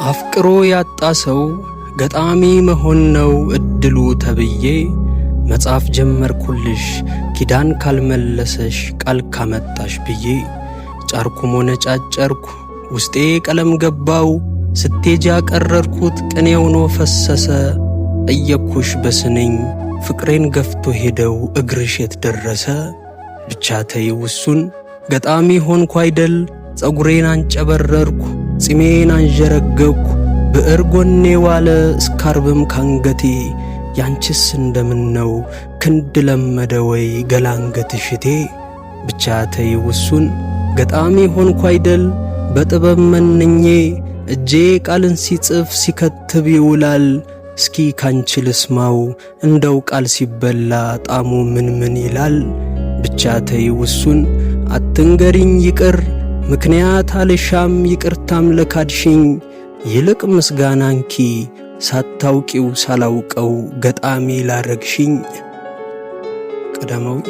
አፍቅሮ ያጣ ሰው ገጣሚ መሆን ነው እድሉ ተብዬ መጻፍ ጀመርኩልሽ ኪዳን ካልመለሰሽ ቃል ካመጣሽ ብዬ ጫርኩም ሆነ ጫጨርኩ ውስጤ ቀለም ገባው ስቴጅ ያቀረርኩት ቅኔ ሆኖ ፈሰሰ። ጠየቅኩሽ በስንኝ ፍቅሬን ገፍቶ ሄደው እግርሽ የት ደረሰ? ብቻ ተይው እሱን ገጣሚ ሆንኩ አይደል ጸጉሬን አንጨበረርኩ ጺሜን አንዠረገግኩ ብዕር ጎኔ ዋለ እስካርብም ካንገቴ ያንቺስ እንደምን ነው ክንድ ለመደ ወይ ገላንገትሽቴ? ብቻ ተይው እሱን ገጣሚ ሆንኩ አይደል በጥበብ መንኜ እጄ ቃልን ሲጽፍ ሲከትብ ይውላል። እስኪ ካንቺ ልስማው እንደው ቃል ሲበላ ጣሙ ምን ምን ይላል? ብቻ ተይው እሱን አትንገሪኝ ይቅር ምክንያት አልሻም ይቅርታም ለካድሽኝ ይልቅ ምስጋናንኪ ሳታውቂው ሳላውቀው ገጣሚ ላረግሽኝ። ቀዳማዊ